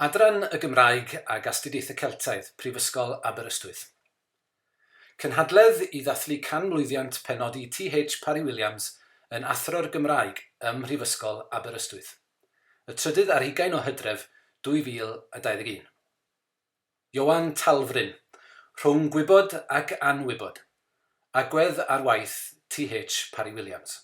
Adran y Gymraeg ag Astudiaethau Celtaidd, Prifysgol Aberystwyth. Cynhadledd i ddathlu canmlwyddiant penodi TH Parry-Williams yn Athro'r Gymraeg ym Mhrifysgol Aberystwyth, y trydydd ar hugain o Hydref 2021. Ioan Talfryn, Rhwng Gwybod ac Anwybod, Agwedd ar waith TH Parry-Williams.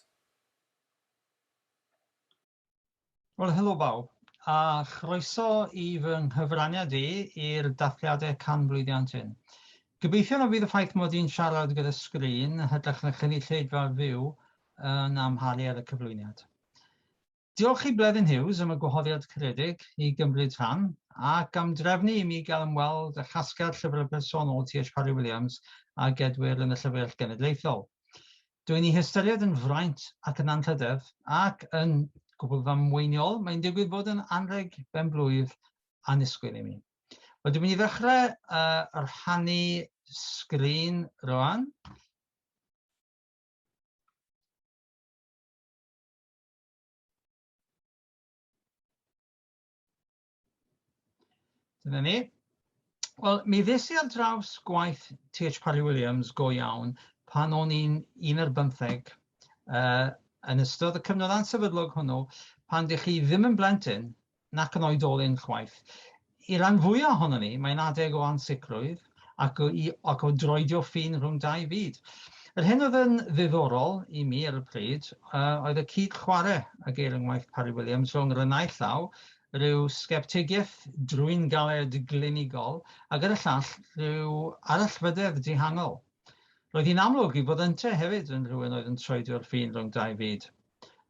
Wel, helo bawb, a chroeso i fy nghyfraniad i i'r dathliadau canmlwyddiant hyn. Gobeithio na fydd y ffaith mod i'n siarad gyda sgrin yn hytrach na chynulleidfa fyw yn amharu ar y cyflwyniad. Diolch i Bleddyn Hughes am y gwahoddiad caredig i gymryd rhan ac am drefnu i mi gael ymweld â chasgliad llyfrau personol T.H. Parry Williams a gedwir yn y Llyfrgell Genedlaethol. Dwi'n ei hystyried yn fraint ac yn anrhydedd, ac yn gwbl ddamweiniol, mae'n digwydd bod yn anrheg ben-blwydd annisgwyl i mi. Wel, dwi'n mynd i ddechrau rhannu sgrin rwan. Dyna ni. Wel, mi ddes i ar draws gwaith T.H. Parry Williams go iawn pan o'n i'n un ar bymtheg uh, yn ystod y cyfnod ansefydlog hwnnw pan dych chi ddim yn blentyn nac yn oedolyn chwaith. I ran fwyaf ohonon ni, mae'n adeg o ansicrwydd ac o, i, ac o droedio ffin rhwng dau fyd. Yr hyn oedd yn ddiddorol i mi ar y pryd uh, oedd y cyd-chwarae a geir yng ngwaith Parry Williams rhwng yr y naill llaw rhyw sgeptigiaeth drwyngaled glinigol, a gyda llall rhyw arallfydedd dihangol. Roedd hi'n amlwg i fod ynte hefyd yn rhywun oedd yn troedio'r ffin rhwng dau fyd.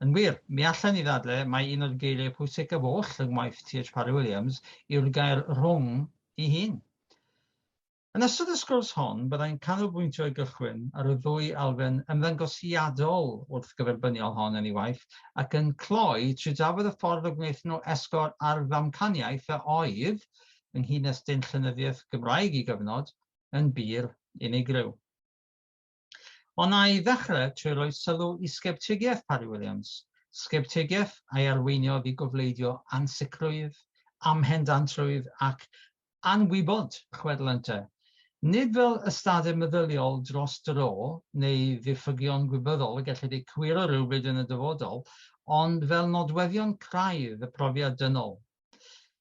Yn wir, mi allan i ddadle mai un o'r geiriau pwysicaf oll yng ngwaith T.H. Parry Williams yw'r gair 'rhwng' ei hun. Yn ystod y sgwrs hon, byddai'n canolbwyntio i gychwyn ar y ddwy elfen ymddangosiadol wrthgyferbyniol hon yn ei waith ac yn cloi trwy drafod y ffordd y gwnaethon nhw esgor ar ddamcaniaeth a oedd, yng nghyd-destun llenyddiaeth Gymraeg ei gyfnod, yn bur unigryw. Ond na i ddechrau trwy roi sylw i sgeptigiaeth Parry Williams, sgeptigiaeth a'i arweiniodd i gofleidio ansicrwydd, amhendantrwydd ac anwybod, chwedl ynte. Nid fel ystadau meddyliol dros dro neu ddiffygion gwybyddol y gellid eu cywiro rywbryd yn y dyfodol, ond fel nodweddion craidd y profiad dynol.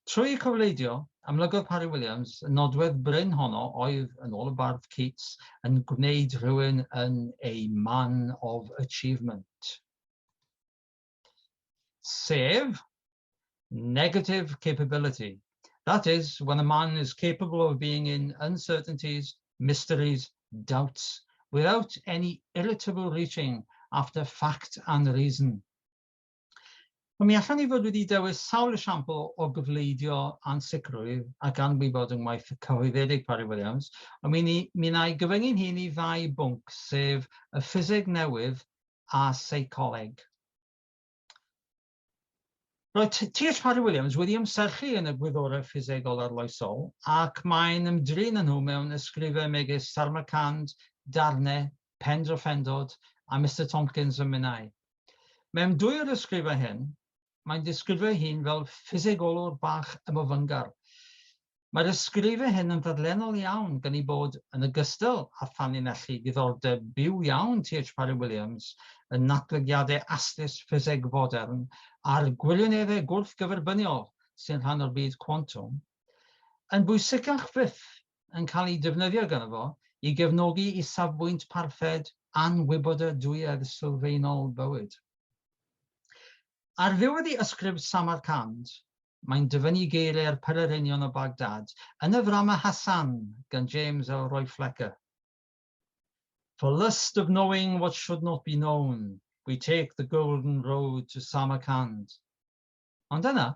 Trwy eu cofleidio, amlygodd Parry Williams y nodwedd brin honno oedd, yn ôl y bardd Keats, yn gwneud rhywun yn a man of achievement. Sef negative capability. That is, when a man is capable of being in uncertainties, mysteries, doubts, without any irritable reaching after fact and reason. Wel, mi allan ni fod wedi dewis sawl esiampl o gyfleidio ansicrwydd ac anwybod yng ngwaith cyhoeddedig Parry Williams, ond mi, ni, mi wna i gyfyngu'n hun i ddau bwnc, sef y ffiseg newydd a seicoleg. Roedd T.H. Parry Williams wedi ymserchu yn y gwyddorau ffisegol arloesol ac mae'n ymdrin â nhw mewn ysgrifau megis Samarkand, Darnau, Pendrofendod a Mister Tomkins a Minnau. Mewn dwy o'r ysgrifau hyn, mae'n disgrifio ei hun fel ffisegolwr bach ymofyngar. Mae'r ysgrifau hyn yn ddadlennol iawn gan eu bod yn ogystal â thanlinellu diddordeb byw iawn TH Parry Williams yn natblygiadau astus ffiseg fodern a'r gwirioneddau gwrthgyferbyniol sy'n rhan o'r byd cwantwm, yn bwysicach fyth yn cael eu defnyddio ganddo fo i gefnogi ei safbwynt parthed anwybodadwyedd sylfaenol bywyd. Ar ddiwedd ei ysgrif Samarkand, mae'n dyfynnu geiriau'r pererinion o Baghdad yn y ddrama Hassan gan James Elroy Flecker. For lust of knowing what should not be known, we take the golden road to Samarkand. Ond yna,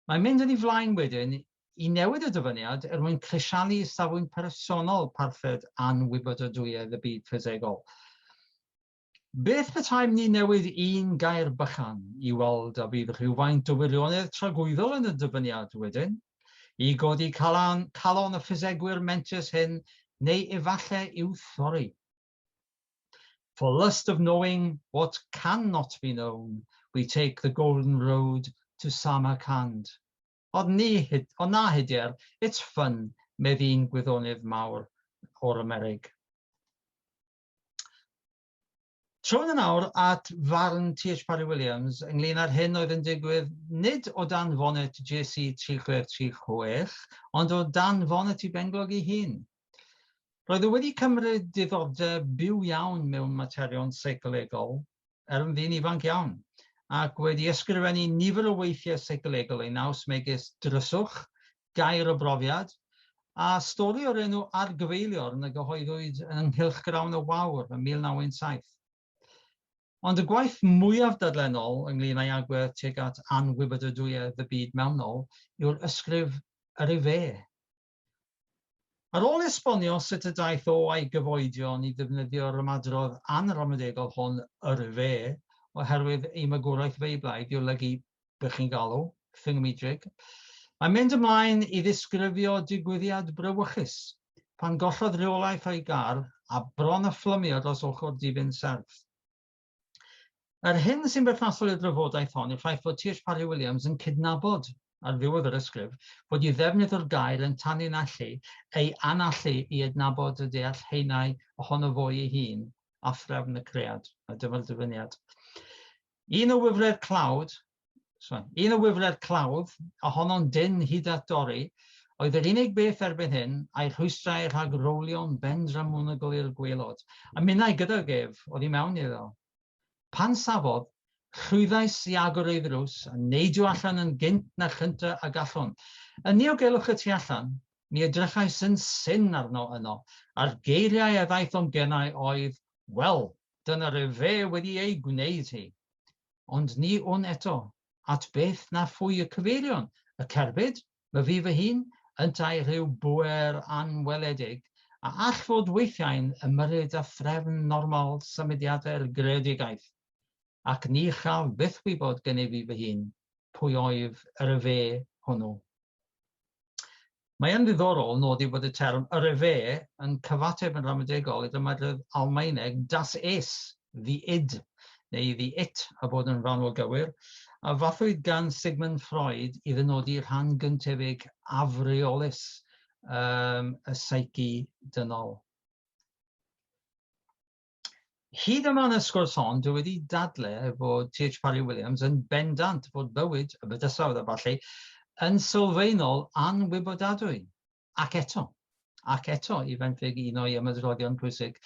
mae'n mynd yn ei flaen wedyn i newid y dyfyniad er mwyn crisialu safbwynt personol parthed anwybodadwyedd y byd ffisegol. Beth petaem ni newid un gair bychan i weld a fydd rhywfaint o wirionedd tragwyddol yn y dyfyniad wedyn, i godi calon, calon y ffisegwyr mentrus hyn neu efallai i'w thorri? For lust of knowing what cannot be known, we take the golden road to Samarkand. Ond ni, ond na hyder, it's fun, medd un gwyddonydd mawr o'r Amerig. Trown yn awr at farn T.H. Parry Williams ynglyn â'r hyn oedd yn digwydd nid o dan fonet JC 3636, ond o dan fonet i benglog ei hun. Roedd o wedi cymryd diddordeb byw iawn mewn materion seicolegol er yn ddyn ifanc iawn, ac wedi ysgrifennu nifer o weithiau seicolegol ei naws megis Dryswch, Gair o Brofiad, a stori o'r enw Argyfeiliorn a gyhoeddwyd yng Nghylchgrawn y Wawr ym 1917. Ond y gwaith mwyaf dadlennol ynglyn â'i agwedd tuag at anwybodadwyedd y byd mewnol yw'r ysgrif Yr Ife. Ar ôl esbonio sut y daeth o a'i gyfoedion i ddefnyddio'r ymadrodd anramadegol hwn 'yr fe' oherwydd ei magwraeth Feiblaidd i olygu 'be chi'n galw', thingamajig, mae'n mynd ymlaen i ddisgrifio digwyddiad brawychus pan gollodd reolaeth o'i gar a bron â phlymio dros ochr dibyn serth. Yr hyn sy'n berthnasol i'r drafodaeth hon yw'r ffaith fod T.H. Parry Williams yn cydnabod, ar ddiwedd yr ysgrif, fod ei ddefnydd o'r gair yn tanlinellu ei anallu i adnabod a deall haenau ohono fo ei hun a threfn y cread. A dyma'r dyfyniad. Un o wifrau'r clawd, sorry, un o wifrau'r clawdd, a honno'n dynn hyd at dorri, oedd yr unig beth erbyn hyn a'i rhwystrau rhag rowlio'n bendramwnwgl i'r gwaelod, a minnau gydag ef oddi mewn iddo. Pan safodd, llwyddais i agor ei ddrws a neidio allan yn gynt na chynta a gallwn. Yn niogelwch y tu allan, mi edrychais yn syn arno yno, a'r geiriau a ddaeth o'm genau oedd, Wel, dyna fe wedi ei gwneud hi. Ond ni wn eto at beth na phwy y cyfeirion, y cerbyd, myfi fy hun, yntau rhyw bŵer anweledig, a all fod weithiau'n ymyrryd â threfn normal symudiadau'r greadigaeth, ac ni chaf byth wybod gennyf fi fy hun pwy oedd yr y fe hwnnw. Mae yn ddiddorol nodi bod y term yr efe yn cyfateb yn ramadegol i'r ymadrodd Almaeneg das Es, the id, neu the it, a bod yn fanwl gywir, a fathwyd gan Sigmund Freud i ddynodi rhan gyntefig afreolus um, y psyche dynol. Hyd yma yn y sgwrs hon, dwi wedi dadle fod T.H. Parry Williams yn bendant fod bywyd, y bydysawd a ballu, yn sylfaenol anwybodadwy. Ac eto, ac eto, i fenthyg un o'i ymadroddion pwysig,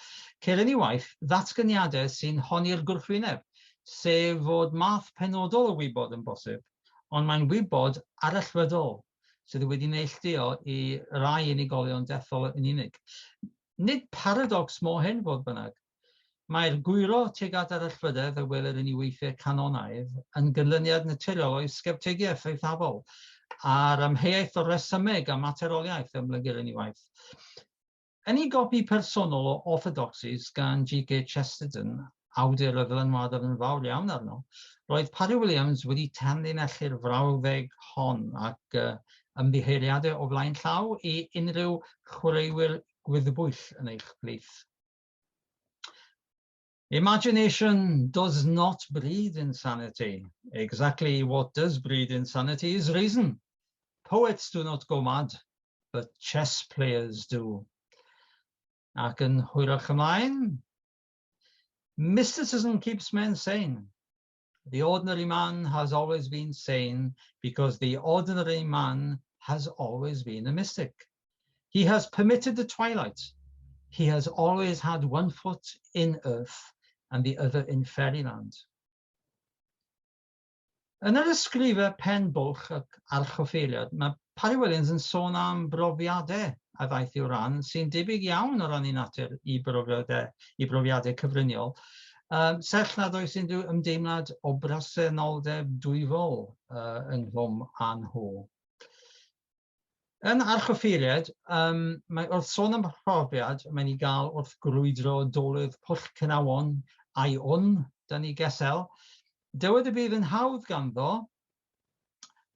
ceir yn ei waith ddatganiadau sy'n honni'r gwrthwyneb, sef fod math penodol o wybod yn bosib, ond mae'n wybod arallfydol sydd wedi neilltuo i rai unigolion dethol yn unig. Nid paradocs mo hyn, fodd bynnag. Mae'r gwyro tuag at arallfydedd a welir yn ei weithiau canonaidd yn ganlyniad naturiol o'i sgeptigiaeth eithafol a'r amheuaeth o resymeg a materoliaeth ymlygir yn ei waith. Yn ei gopi personol o Orthodoxies gan G.K. Chesterton, awdur y ddylanwadodd yn fawr iawn arno, roedd Parry Williams wedi tanlinellu'r frawddeg hon ac uh, ymddiheuriadau o flaen llaw i unrhyw chwaraewyr gwyddbwyll yn eich plith. Imagination does not breed insanity. Exactly what does breed insanity is reason. Poets do not go mad, but chess players do. Ac yn hwyrach ymlaen, mysticism keeps men sane. The ordinary man has always been sane because the ordinary man has always been a mystic. He has permitted the twilight. He has always had one foot in earth and the other in fairyland. Yn yr ysgrifau Pen Bwlch ac Archoffeiriad, mae Parry Williams yn sôn am brofiadau a ddaeth i'w ran sy'n debyg iawn o ran ei natur i brofiadau, i brofiadau cyfriniol, um, serch nad oes unrhyw ymdeimlad o bresenoldeb dwyfol uh, ynghlwm â nhw. Yn archoffeiriad, um, mae wrth sôn am profiad, mae'n ei gael wrth grwydro dolydd Pwll Cynawon a'i wn, dan ei gesel. Dywed y bydd yn hawdd ganddo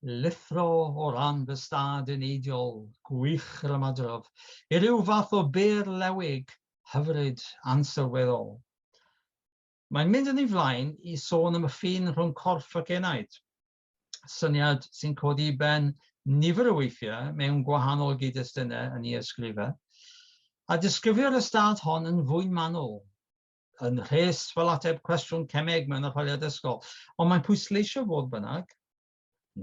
lithro o ran fy stad eneidiol, gwych yr ymadrodd, i ryw fath o bur lewig hyfryd ansylweddol. Mae'n mynd yn ei flaen i sôn am y ffin rhwng corff ac enaid, syniad sy'n codi i ben nifer o weithiau mewn gwahanol gyd-destunau yn ei ysgrifau, a disgrifio'r ystâd hon yn fwy manwl, yn rhes fel ateb cwestiwn cemeg mewn arholiad ysgol, ond mae'n pwysleisio fodd bynnag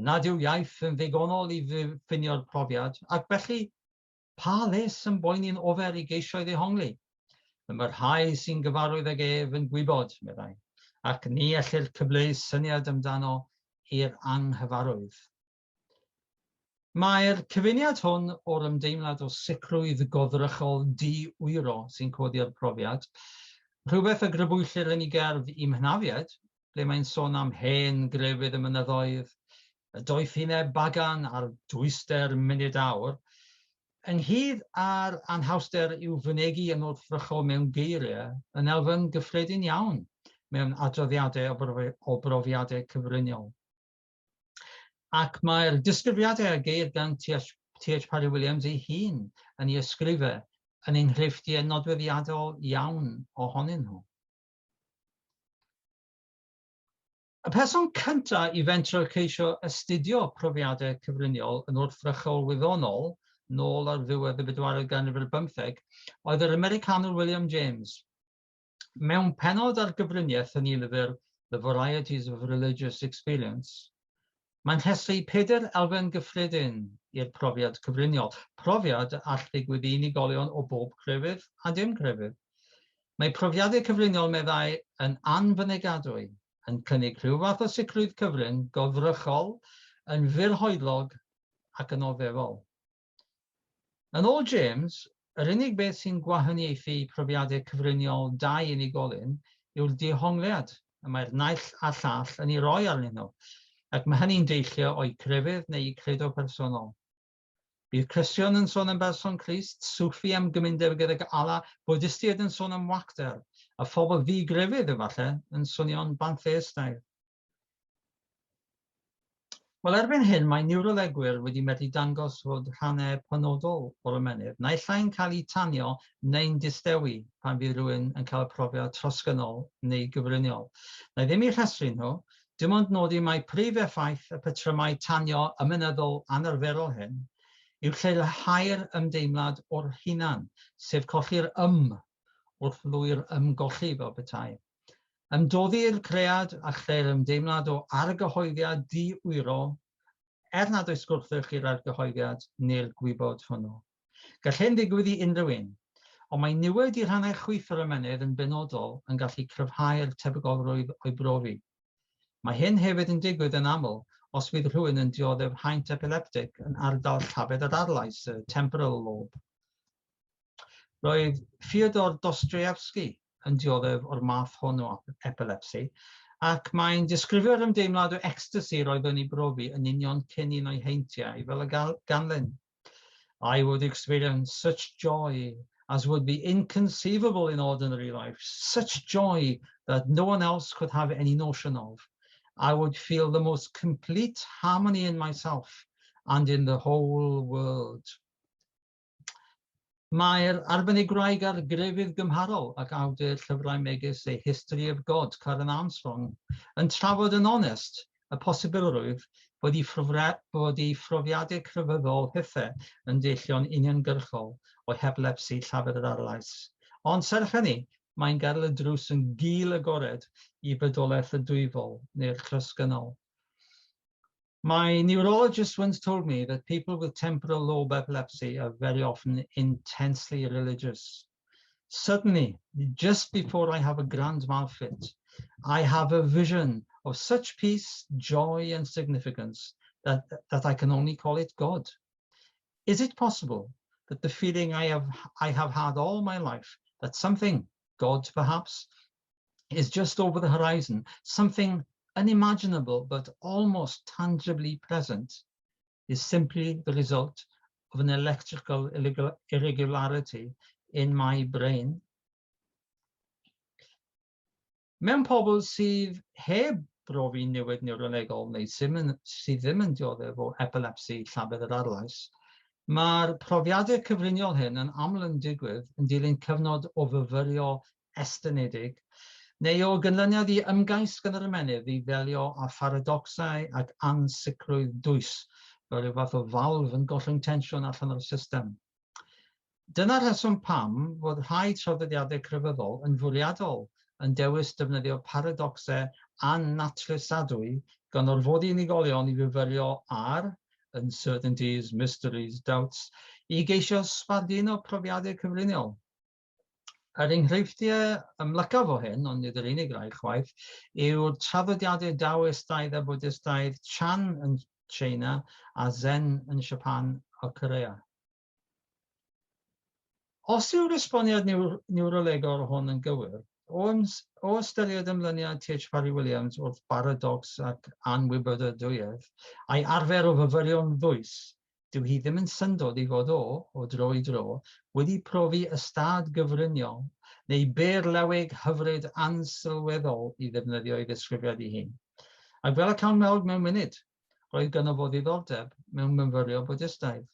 nad yw iaith yn ddigonol i ddiffinio'r profiad, ac felly pa les yn boeni'n ofer i geisio ei ddehongli? Y mae'r rhai sy'n gyfarwydd ag ef yn gwybod, meddai, ac ni ellir cyfleu syniad amdano i'r anghyfarwydd. Mae'r cyfuniad hwn o'r ymdeimlad o sicrwydd goddrychol di-wyro sy'n codi o'r profiad, rhywbeth a grybwyllir yn ei gerdd i'm hynafiaid, ble mae'n sôn am hen grefydd y mynyddoedd, y doethineb bagan a'r dwyster munud awr, ynghyd â'r anhawster i'w fynegi yn wrthrychol mewn geiriau, yn elfen gyffredin iawn mewn adroddiadau o brofiadau cyfriniol. Ac mae'r disgrifiadau a geir gan T.H. Parry Williams ei hun yn ei ysgrifau yn enghreifftiau nodweddiadol iawn ohonyn nhw. Y person cyntaf i fentro ceisio astudio profiadau cyfriniol yn wrthrychol wyddonol nôl ar ddiwedd y bedwaredd ganrif ar bymtheg oedd yr Americanwr William James. Mewn pennod ar gyfriniaeth yn ei lyfr The Varieties of Religious Experience, mae'n rhestru pedair elfen gyffredin i'r profiad cyfriniol, profiad all ddigwydd i unigolion o bob crefydd a dim crefydd. Mae profiadau cyfriniol, meddai, yn anfynegadwy, yn cynnig rhyw fath o sicrwydd cyfrin, goddrychol, yn fyrhoedlog ac yn oddefol. Yn ôl James, yr unig beth sy'n gwahaniaethu profiadau cyfriniol dau unigolyn yw'r dehongliad y mae'r naill a'r llall yn ei roi arnyn nhw, ac mae hynny'n deillio o'u crefydd neu'u credo personol. Bydd Cristion yn sôn am berson Crist, Sufi am gymundeb gydag Allah, Bwdistiaid yn sôn am wacter, a phobl ddi-grefydd, efallai, yn swnio'n bantheistaidd. Wel, erbyn hyn, mae niwrolegwyr wedi medru dangos fod rhannau penodol o'r ymennydd naill ai'n cael eu tanio neu'n distewi pan fydd rhywun yn cael profiad trosgynnol neu gyfriniol. Na i ddim eu rhestru nhw, dim ond nodi mai prif effaith y patrymau tanio ymenyddol anarferol hyn yw lleihau'r ymdeimlad o'r hunan, sef colli'r ym wrth lwyr ymgolli fel petai. Ymdoddi'r cread a chreu'r ymdeimlad o argyhoeddiad di-wyro, er nad oes gwrthrych i'r argyhoeddiad neu'r gwybod hwnnw. Gall hyn ddigwydd i unrhyw un, ond mae niwed i rhannau chwith yr ymennydd yn benodol yn gallu cryfhau'r tebygolrwydd o'i brofi. Mae hyn hefyd yn digwydd yn aml os fydd rhywun yn dioddef haint epileptig yn ardal llabed yr arlais, y temporal lobe. Roedd Fyodor Dostoevsky yn dioddef o'r math hwn o epilepsi, ac mae'n disgrifio'r ymdeimlad o ecstasi roedd yn ei brofi yn union cyn un o'i heintiau fel y ganlyn. I would experience such joy as would be inconceivable in ordinary life, such joy that no one else could have any notion of. I would feel the most complete harmony in myself and in the whole world. Mae'r arbenigwraig ar grefydd gymharol ac awdur llyfrau megis A History of God, Karen Armstrong, yn trafod yn onest y posibilrwydd bod ei, bod ei phrofiadau crefyddol hithe yn deillio'n uniongyrchol o hepilepsi llafur yr arlais. Ond serch hynny, mae'n gadael y drws yn gul agored i fodolaeth y dwyfol neu'r trosgynnol. My neurologist once told me that people with temporal lobe epilepsy are very often intensely religious. Suddenly, just before I have a grand mal fit, I have a vision of such peace, joy, and significance that, that I can only call it God. Is it possible that the feeling I have, I have had all my life, that something, God perhaps, is just over the horizon, something unimaginable but almost tangibly present, is simply the result of an electrical irregularity in my brain? Mewn pobl sydd heb brofi niwed niwrolegol neu sydd ddim yn dioddef o epilepsi llabed yr arlais, mae'r profiadau cyfriniol hyn yn aml yn digwydd yn dilyn cyfnod o fyfyrio estynedig, neu o ganlyniad i ymgais gan yr ymennydd i ddelio â pharadocsau ac ansicrwydd dwys fel rhyw fath o falf yn gollwng tensiwn allan o'r system. Dyna'r rheswm pam fod rhai traddodiadau crefyddol yn fwriadol yn dewis defnyddio paradocsau annatrwysadwy gan orfodi unigolion i fyfyrio ar uncertainties, mysteries, doubts, i geisio sbarduno profiadau cyfriniol. Yr enghreifftiau amlycaf o hyn, ond nid yr unig rai chwaith, yw'r traddodiadau Daoistaidd a Bwdistaidd Chan yn Tsieina a Zen yn Siapan a Corea. Os yw'r esboniad niwrolegol hwn yn gywir, o, o ystyried ymlyniad T.H. Parry Williams wrth baradocs ac anwybodadwyedd, a'i arfer o fyfyrio'n ddwys, Dyw hi ddim yn syndod ei fod o, o dro i dro, wedi profi ystâd gyfriniol, neu bêr-lewig hyfryd ansylweddol i ddefnyddio ei ddisgrifiad ei hun. Ac fel y cawn weld mewn munud, roedd gynno fo ddiddordeb mewn myfyrio Bwdistaidd.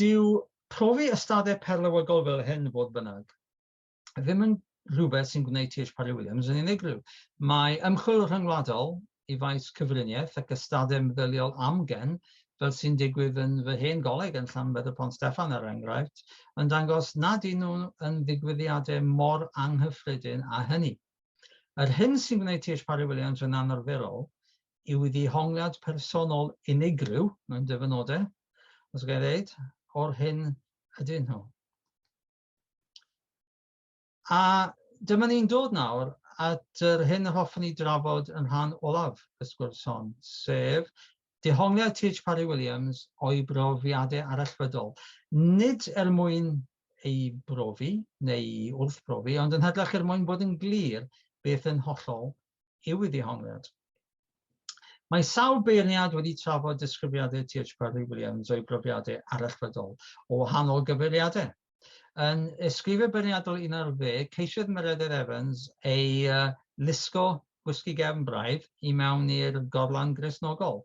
Dyw profi ystadau perlewygol fel hyn, fodd bynnag, ddim yn rhywbeth sy'n gwneud T.H. Parry Williams yn unigryw. Mae ymchwil rhyngwladol i faes cyfriniaeth ac ystadau meddyliol amgen, fel sy'n digwydd yn fy hen goleg yn Llanbedr Pont Steffan er enghraifft, yn dangos nad y'n nhw yn ddigwyddiadau mor anghyffredin â hynny. Yr hyn sy'n gwneud T.H. Parry Williams yn anarferol yw ei ddehongliad personol unigryw, mewn dyfynodau, os ga i ddeud, o'r hyn ydyn nhw. A dyma ni'n dod nawr at yr hyn yr hoffwn i drafod yn rhan olaf y sgwrs hon, sef dehongliad T.H. Parry Williams o'i brofiadau arallfydol. Nid er mwyn ei brofi neu ei wrthbrofi, ond yn hytrach er mwyn bod yn glir beth yn hollol yw ei ddehongliad. Mae sawl beirniad wedi trafod disgrifiadau T.H. Parry Williams o'i brofiadau arallfydol o wahanol gyfeiriadau. Yn ysgrifau beirniadol 11, ceisiodd Meredydd Evans ei lusgo gwisgi gefn braidd i mewn i'r gorlan Gristnogol.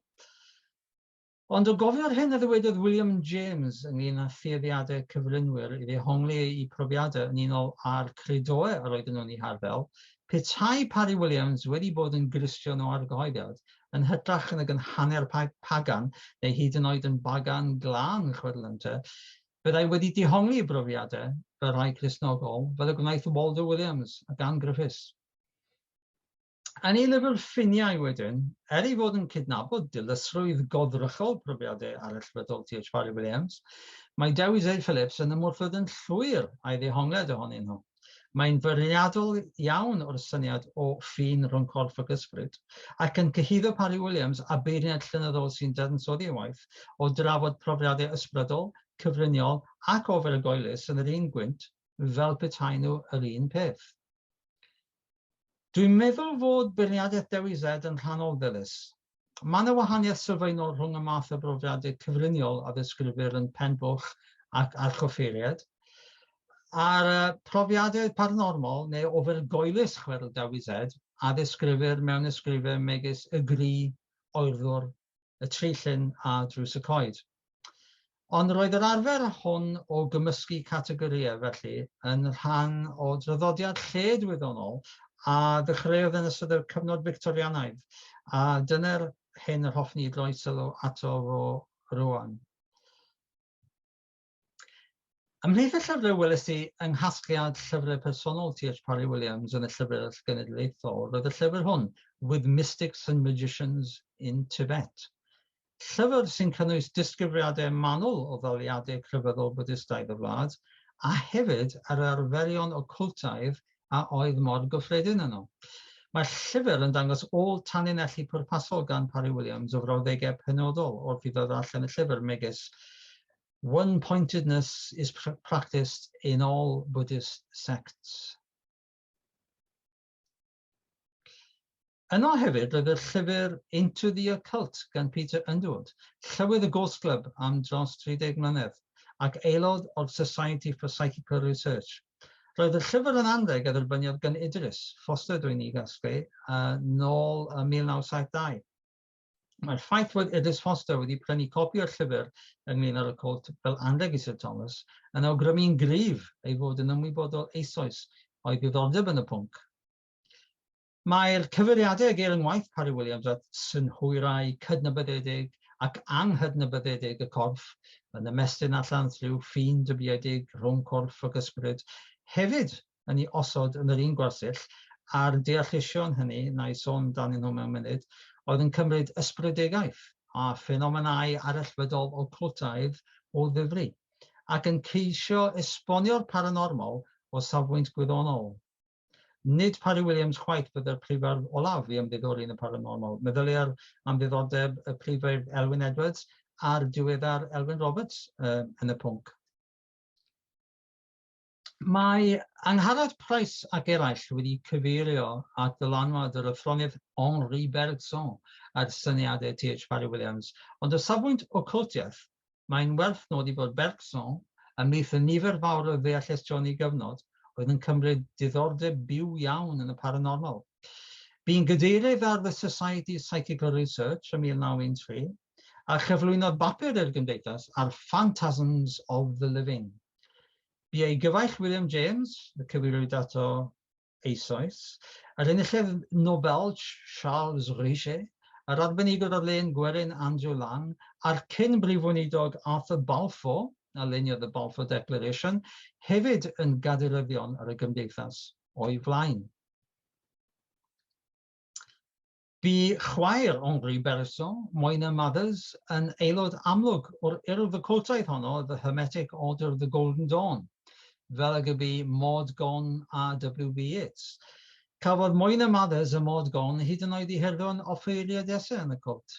Ond o gofio'r hyn a ddywedodd William James ynglŷn â thueddiadau cyflwynwyr i ddehongli eu profiadau yn unol â'r credoau yr oedden nhw'n eu harddel, petai Parry Williams wedi bod yn Gristion o argyhoeddiad, yn hytrach nag yn hanner pagan neu hyd yn oed yn bagan glân, chwedl ynte, byddai wedi dehongli ei brofiadau fel rhai Cristnogol, fel y gwnaeth Waldo Williams ac Ann Griffiths. Yn ei lyfr Ffiniau wedyn, er ei fod yn cydnabod dilysrwydd goddrychol profiadau arallfydol T.H. Parry Williams, mae Dewi Z Phillips yn ymwrthod yn llwyr â'i ddehongliad ohonyn nhw. Mae'n feirniadol iawn o'r syniad o ffin rhwng corff ac ysbryd, ac yn cyhuddo Parry Williams a beirniaid llenyddol sy'n dadansoddi ei waith o drafod profiadau ysbrydol, cyfriniol ac ofergoelus yn yr un gwynt fel petai nhw yr un peth. Dwi'n meddwl fod beirniadaeth Dewi Z yn rhannol ddilys. Mae yna wahaniaeth sylfaenol rhwng y math o brofiadau cyfriniol a ddisgrifir yn Pen Bwch ac Archoffeiriad, a'r profiadau paranormal neu ofergoelus chwedl Dewi Z a ddisgrifir mewn ysgrifau megis Y Gri, Oerddwr, Y Tri Llyn a Drws y Coed. Ond roedd yr arfer hwn o gymysgu categorïau felly yn rhan o draddodiad lled-wyddonol a ddechreuodd yn ystod y cyfnod Fictorianaidd, a dyna'r hyn yr hoffwn i droi sylw ato fo rwan. Ymhlith y llyfrau weles i yng nghasgliad llyfrau personol T.H. Parry Williams yn y Llyfrgell Genedlaethol roedd y llyfr hwn, With Mystics and Magicians in Tibet. Llyfr sy'n cynnwys disgrifiadau manwl o ddaliadau crefyddol Bwdistaidd y wlad, a hefyd yr arferion ocwltaidd a oedd mor gyffredin yno. Mae'r llyfr yn dangos ôl tanlinellu pwrpasol gan Parry Williams o frawddegau penodol wrth iddo ddarllen y llyfr, megis One-pointedness is practiced in all Buddhist sects. Yno hefyd roedd y llyfr Into the Occult gan Peter Underwood, llywydd y Ghost Club am dros 30 mlynedd, ac aelod o'r Society for Psychical Research. Roedd y llyfr yn anrheg a dderbyniodd gan Idris Foster dwi'n ei gasglu, nôl ym 1972. Mae'r ffaith fod Idris Foster wedi prynu copi o'r llyfr ynglyn â'r occult fel anrheg i Syr Thomas yn awgrymu'n gryf ei fod yn ymwybodol eisoes o'i ddiddordeb yn y pwnc. Mae'r cyfeiriadau a geir yng ngwaith Parry Williams at synhwyrau cydnabyddedig ac anghydnabyddedig y corff, yn ymestyn allan rhyw ffin dybiedig rhwng corff ac ysbryd, hefyd yn ei osod yn yr un gwersyll, a'r deallusion hynny, na i sôn amdanyn nhw mewn munud, oedd yn cymryd ysbrydegaeth a ffenomenau arallfydol ocwltaidd o ddifri, ac yn ceisio esbonio'r paranormal o safbwynt gwyddonol. Nid Parry Williams chwaith fydde'r prifardd olaf i ymddiddori yn y paranormal. Meddylier am ddiddordeb y prifardd Elwyn Edwards a'r diweddar Elwyn Roberts yn y pwnc. Mae Angharad Price ac eraill wedi cyfeirio at ddylanwad yr athronydd Henri Bergson ar syniadau T.H. Parry Williams, ond o safbwynt ocwltiaeth, Mae'n werth nodi bod Bergson, ymhlith y nifer fawr o ddeallustion ei gyfnod, oedd yn cymryd diddordeb byw iawn yn y paranormal. Bu'n gadeirydd ar The Society of Psychical Research ym 1913, a chyflwynodd bapur i'r gymdeithas ar Phantasms of the Living. Bu ei gyfaill William James, y cyfeiriwyd ato eisoes, yr enillydd Nobel Charles Richet, yr arbenigwr ar lên gwerin Andrew Lang, a'r cyn Brif Weinidog Arthur Balfour, a luniodd y Balfour Declaration, hefyd yn gadeiryddion ar y gymdeithas o'i flaen. Bu chwaer Henri Bergson, Moina Mathers, yn aelod amlwg o'r urdd ocwltaidd honno, The Hermetic Order of the Golden Dawn, fel ag y bu Maud Gonne a W.B. Yeats. Cafodd Moina Mathers a Maud Gonne hyd yn oed eu hurddo'n offeiriadesau yn y cwlt.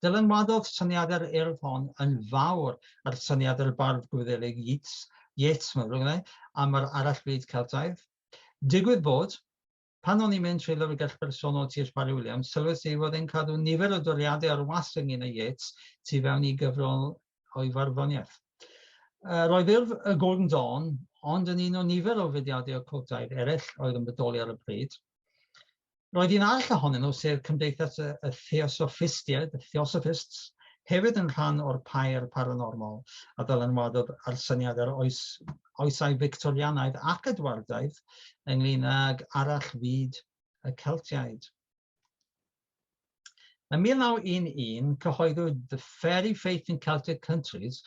Dylanwadodd syniadau'r urdd hon yn fawr ar syniadau'r bardd Gwyddelig Yeats, Yeats, mae'n ddrwg genna i, am yr arallfyd Celtaidd. Digwydd bod, Pan o'n i'n mynd trwy lyfrgell bersonol T.H. Parry Williams, sylwes i ei fod e'n cadw nifer o doriadau ar wasg ynglŷn â Yeats tu fewn i gyfrol o'i farddoniaeth. Roedd Urdd y Golden Dawn ond yn un o nifer o fudiadau ocwltaidd eraill oedd yn bodoli ar y pryd. Roedd un arall ohonyn nhw, sef Cymdeithas y Theosoffistiaid, the Theosophists, hefyd yn rhan o'r pair paranormal a ddylanwadodd ar syniadau'r oes, oesau Fictorianaidd ac Edwardaidd ynglyn ag arall fyd y Celtiaid. Yn 1911, cyhoeddwyd The Fairy Faith in Celtic Countries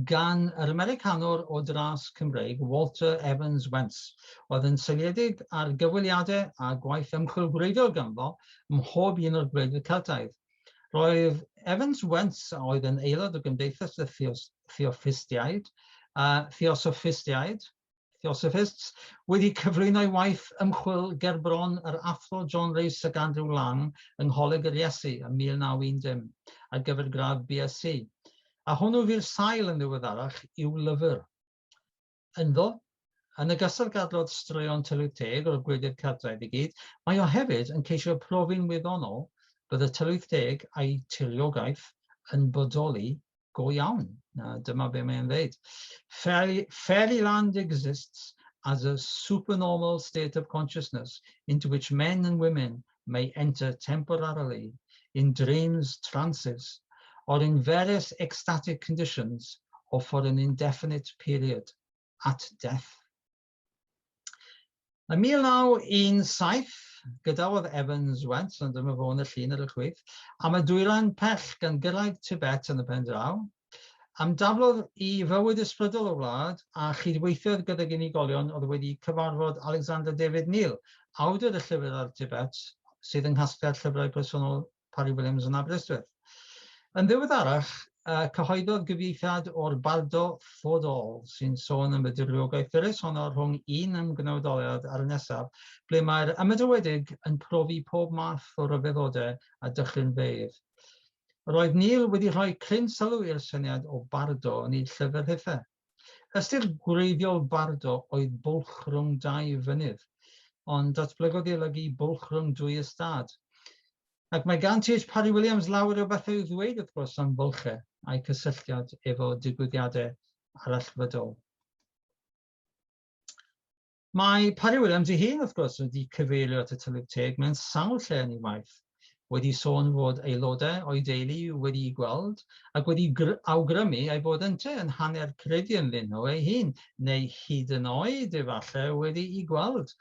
gan yr Americanwr o dras Cymreig Walter Evans Wentz, oedd yn seiliedig ar gyfweliadau a gwaith ymchwil gwreiddiol ganddo ym mhob un o'r gwledydd Celtaidd. Roedd Evans Wentz, a oedd yn aelod o Gymdeithas y Theoffistiaid, Theosoffistiaid, Theosophists, wedi cyflwyno'i waith ymchwil gerbron yr Athro John Rhys ac Andrew Lang yng Ngholeg yr Iesu ym 1910 ar gyfer gradd BSc, a hwnnw fu'r sail yn ddiweddarach i'w lyfr. Ynddo, yn ogystal ag adrodd straeon tylwyth teg o'r gwledydd Celtaidd i gyd, mae o hefyd yn ceisio profi'n wyddonol bod y tylwyth teg a'i tiriogaeth yn bodoli go iawn. A dyma be mae'n dweud. Fairy, fairyland exists as a supernormal state of consciousness into which men and women may enter temporarily in dreams, trances, or in various ecstatic conditions or for an indefinite period at death. Yn 1917, gadawodd Evans Wentz, ond dyma fo yn y llun ar y chwith, am y dwyrain pell gan gyrraedd Tibet yn y pen draw. Ymdaflodd i fywyd ysbrydol y wlad a chydweithiodd gydag unigolion oedd wedi cyfarfod Alexander David Neal, awdur y llyfr ar Tibet, sydd yng nghasgliad llyfrau personol Parry Williams yn Aberystwyth. Yn ddiweddarach, cyhoeddodd gyfieithiad o'r Bardo Thodol, sy'n sôn am y diriogaeth ddyrys honno rhwng un ymgnawdoliad a'r nesaf, ble mae'r ymadawedig yn profi pob math o ryfeddodau a dychrynfeydd. Roedd Neil wedi rhoi cryn sylw i'r syniad o bardo yn ei llyfr hithau. Ystyr gwreiddiol bardo oedd bwlch rhwng dau fynydd, ond datblygodd i olygu bwlch rhwng dwy ystâd. Ac mae gan T.H. Parry Williams lawer o bethau i'w ddweud, wrth gwrs, am fylchau a'u cysylltiad efo digwyddiadau arallfydol. Mae Parry Williams ei hun, wrth gwrs, wedi cyfeirio at y tylwyth teg mewn sawl lle yn ei waith, wedi sôn fod aelodau o'i deulu wedi'i gweld ac wedi awgrymu ei fod ynte yn hanner credu ynddyn nhw ei hun, neu hyd yn oed efallai wedi'i gweld.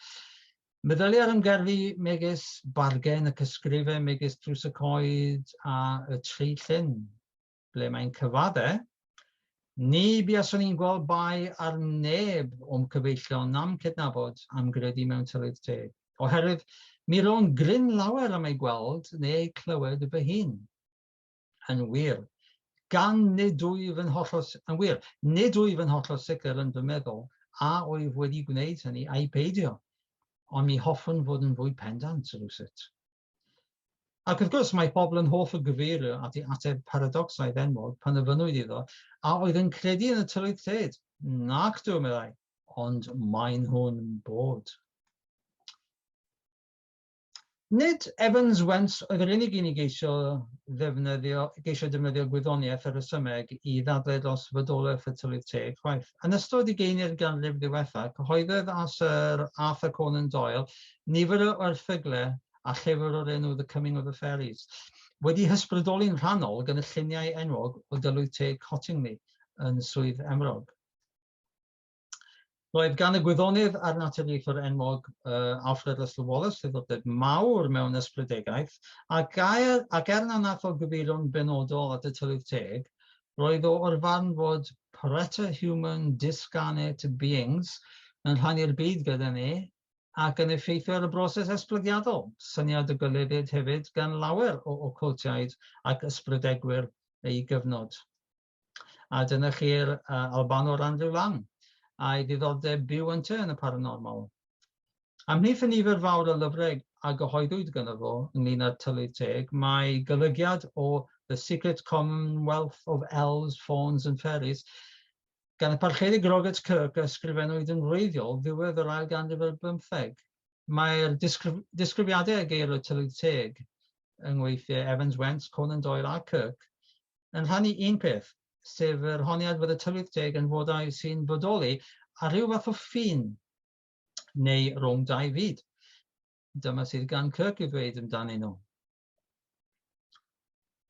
Meddylia'r ymgerddi megis Bargen ac ysgrifau megis Drws y Coed a Y Tri Llyn, ble mae'n cyfadde, Ni buaswn i'n gweld bai ar neb o'm cyfeillion na'm cydnabod am gredu mewn tylwyth teg, oherwydd mi rown gryn lawer am eu gweld neu eu clywed fy hun. Yn wir, gan nid wyf yn hollol, yn wir, nid wyf yn hollol sicr yn fy meddwl a wyf wedi gwneud hynny ai peidio, ond mi hoffwn fod yn fwy pendant rywsut. Ac wrth gwrs, mae pobl yn hoff o gyfeirio at ei ateb paradocsaidd enwog pan ofynnwyd iddo a oedd yn credu yn y tylwyth teg. Nac dw, meddai, ond maen nhw'n bod. Nid Evans Wentz oedd yr unig un i geisio ddefnyddio, geisio defnyddio gwyddoniaeth a rhesymeg i ddadlau dros fodolaeth y tylwyth teg, chwaith. Yn ystod ugeiniau'r ganrif ddiwetha, cyhoeddodd a Sir Arthur Conan Doyle nifer o erthyglau a llyfr o'r enw The Coming of the Fairies, wedi hysbrydoli'n rhannol gan y lluniau enwog o dylwyth teg Cottingley yn Swydd Efrog. Roedd gan y gwyddonydd a'r naturiaethwr enwog Alfred Russel Wallace ddiddordeb mawr mewn ysbrydegaeth, ac, aer, ac er na nath o gyfeirio'n benodol at y tylwyth teg, roedd o o'r farn fod preterhuman discarnate beings yn rhannu'r byd gyda ni ac yn effeithio ar y broses esblygiadol, syniad y goleddid hefyd gan lawer o ocwltiaid ac ysbrydegwyr ei gyfnod. A dyna chi'r Albanwr Andrew Lang, a'i ddiddordeb byw ynte yn y paranormal. Ymhlith y nifer fawr o lyfrau a gyhoeddwyd gynno fo ynglyn â'r tylwyth teg, mae golygiad o The Secret Commonwealth of Elves, Fauns and Fairies gan y Parchedig Robert Kirk a ysgrifennwyd yn wreiddiol ddiwedd yr ail ganrif ar bymtheg. Mae'r disgrifiadau a geir o'r tylwyth teg yng ngweithiau Evans Wentz, Conan Doyle a Kirk yn rhannu un peth, sef yr honiad fod y tylwyth teg yn fodau sy'n bodoli ar ryw fath o ffin neu rhwng dau fyd. Dyma sydd gan Kirk i ddweud amdanyn nhw.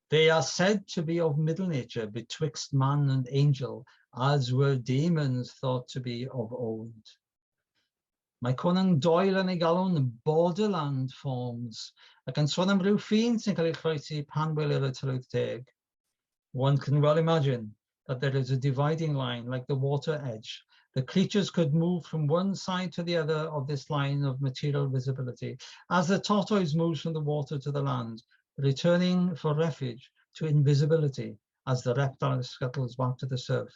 They are said to be of middle nature betwixt man and angel, as were demons thought to be of old. Mae Conan Doyle yn ei galw'n borderland forms ac yn sôn am ryw ffin sy'n cael ei chroesi pan welir y tylwyth teg. One can well imagine that there is a dividing line like the water edge. The creatures could move from one side to the other of this line of material visibility as the tortoise moves from the water to the land, returning for refuge to invisibility as the reptile scuttles back to the surf.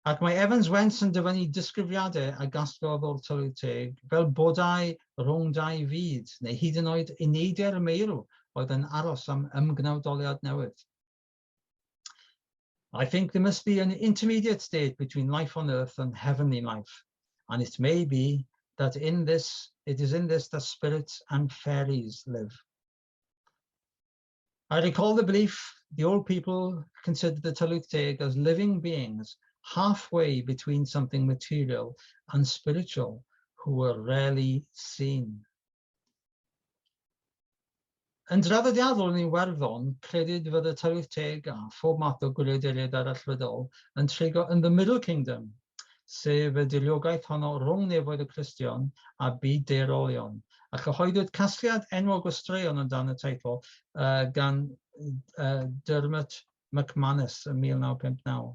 Ac mae Evans Wentz yn dyfynnu disgrifiadau a gasglodd o'r tylwyth teg fel bodau rhwng dau fyd, neu hyd yn oed eneidiau'r meirw oedd yn aros am ymgnawdoliad newydd. I think there must be an intermediate state between life on earth and heavenly life, and it may be that in this, it is in this that spirits and fairies live. I recall the belief the old people considered the Tylwyth Teg as living beings halfway between something material and spiritual who were rarely seen. Yn draddodiadol yn Iwerddon, credid fod y Tylwyth Teg a phob math o gwleidyddiaid arallfydol yn trigo yn the Middle Kingdom, sef y diriogaeth honno rhwng nefoedd y Cristion a byd daearolion, a chyhoeddwyd casgliad enwog o straeon o dan y teitl gan Dermot McManus ym 1959.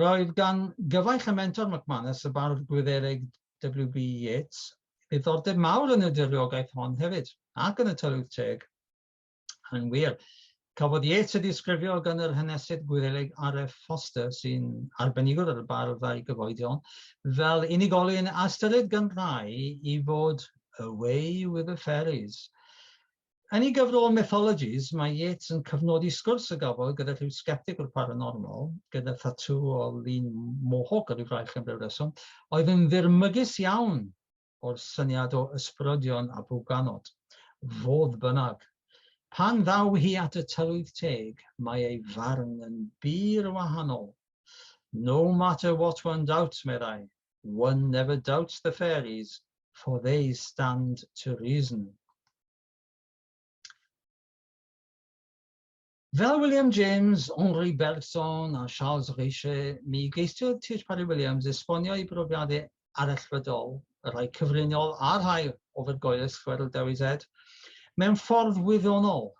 Roedd gan gyfaill a mentor McManus, y bardd Gwyddelig W.B. Yeats, ddiddordeb mawr yn y diriogaeth hon hefyd, ac yn y tylwyth teg. Yn wir, cafodd Yeats ei ddisgrifio gan yr hanesydd Gwyddelig R.F. Foster, sy'n arbenigwr ar y bardd a'i gyfoedion, fel unigolyn a ystyrid gan rai i fod away with the fairies. Yn ei gyfrol Mythologies, mae Yeats yn cyfnodi sgwrs a gafodd gyda rhyw sgeptig o'r paranormal, gyda thatŵ o lun mohawk ar ei fraich am ryw reswm, oedd yn ddirmygus iawn o'r syniad o ysbrydion a bwganod. Fodd bynnag, pan ddaw hi at y tylwyth teg, mae ei farn yn bur wahanol. No matter what one doubts, meddai, one never doubts the fairies, for they stand to reason. Fel William James, Henri Bergson a Charles Richet, mi geisiodd T.H. Parry Williams esbonio ei brofiadau arallfydol y rhai cyfriniol a'r rhai ofergoelus, chwedl Dewi Z, mewn ffordd wyddonol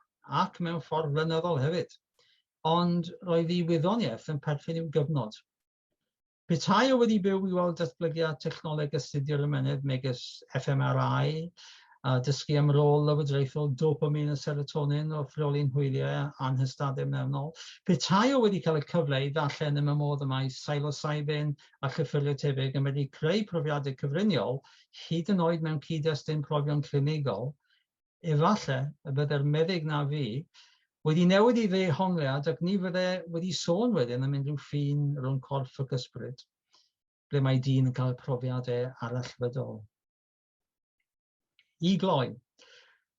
ac mewn ffordd flynyddol hefyd. Ond roedd ei wyddoniaeth yn perthyn i'w gyfnod. Petai o wedi byw i weld datblygiad technoleg astudio'r ymennydd megis fMRI, a dysgu am rôl lywodraethol dopamine a serotonin wrth reoli'n hwyliau a'n hystadau mewnol. Petai o wedi cael y cyfle i ddarllen ym y modd y mae psilocybin a chyffuriau tebyg yn medru creu profiadau cyfriniol, hyd yn oed mewn cyd-destun profion clinigol, efallai y byddai'r meddyg na fi wedi newid ei ddehongliad ac ni fydde wedi sôn wedyn am unrhyw ffin rhwng corff ac ysbryd, ble mae dyn yn cael profiadau arallfydol. I gloi,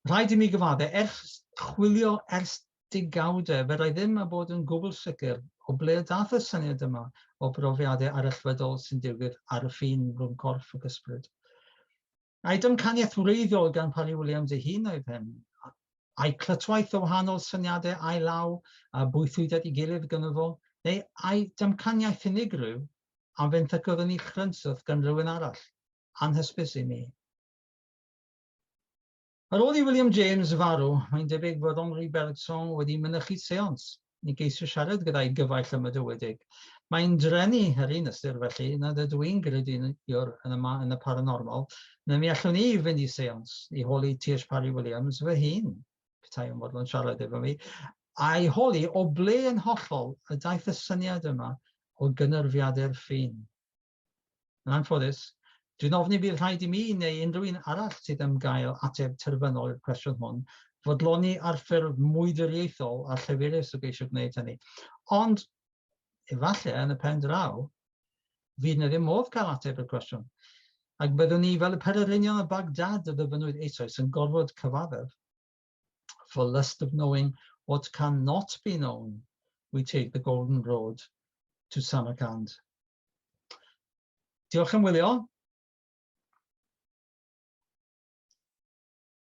rhaid i mi gyfadde, ers chwilio ers degawdau, fedrai ddim a bod yn gwbl sicr o ble y dath y syniad yma o brofiadau arallfydol sy'n digwydd ar y ffin rhwng corff ac ysbryd. Ai damcaniaeth wreiddiol gan Parry Williams ei hun oedd hyn? Ai clytwaith o wahanol syniadau ail law a bwythwyd at ei gilydd gynno fo? Neu ai damcaniaeth unigryw a fenthycodd yn ei chrynswth gan rywun arall, anhysbys i mi? Ar ôl i William James farw, mae'n debyg fod Henri Bergson wedi mynychu seance i geisio siarad gyda'i gyfaill ymadawiedig. Mae'n dreni ar un ystyr felly nad ydw i'n grediniwr yn y, yn y paranormal, na mi allwn i fynd i seance i holi T.H. Parry Williams fy hun, petai o'n fodlon siarad efo mi, a'i holi o ble yn hollol y daeth y syniad yma o gynyrfiadau'r ffin. Yn anffodus, dwi'n ofni bydd rhaid i mi neu unrhyw un arall sydd am gael ateb terfynol i'r cwestiwn hwn fodloni ar ffurf mwydriaethol a lleferus o geisio gwneud hynny. Ond efallai yn y pen draw, fydd na ddim modd cael ateb i'r cwestiwn. Ac byddwn ni, fel y pererinion o Baghdad y ddyfynnwyd eisoes, yn gorfod cyfaddef. For lust of knowing what cannot be known, we take the golden road to Samarkand. Diolch am wylio.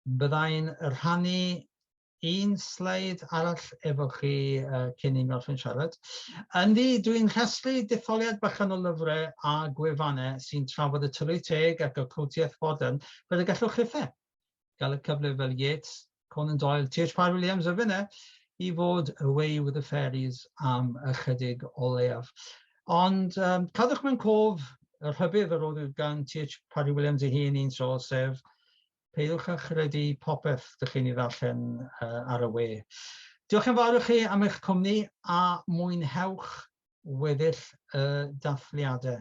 Byddai'n rhannu un sleid arall efo chi uh, cyn i mi orffen siarad. Ynddi, dwi'n rhestru detholiad bychan o lyfrau a gwefannau sy'n trafod y tylwyth teg ac ocwltiaeth fodern, fel y gallwch chithau gael y cyfle fel Yeats, Conan Doyle, T.H. Parry Williams a finne i fod away with the fairies am ychydig o leiaf. Ond um, cadwch mewn cof y rhybudd yr oedd gan T.H. Parry Williams ei hun un tro, sef peidiwch â chredu popeth dych chi'n ei ddarllen uh, ar y we. Diolch yn fawr i chi am eich cwmni a mwynhewch weddill y dathliadau.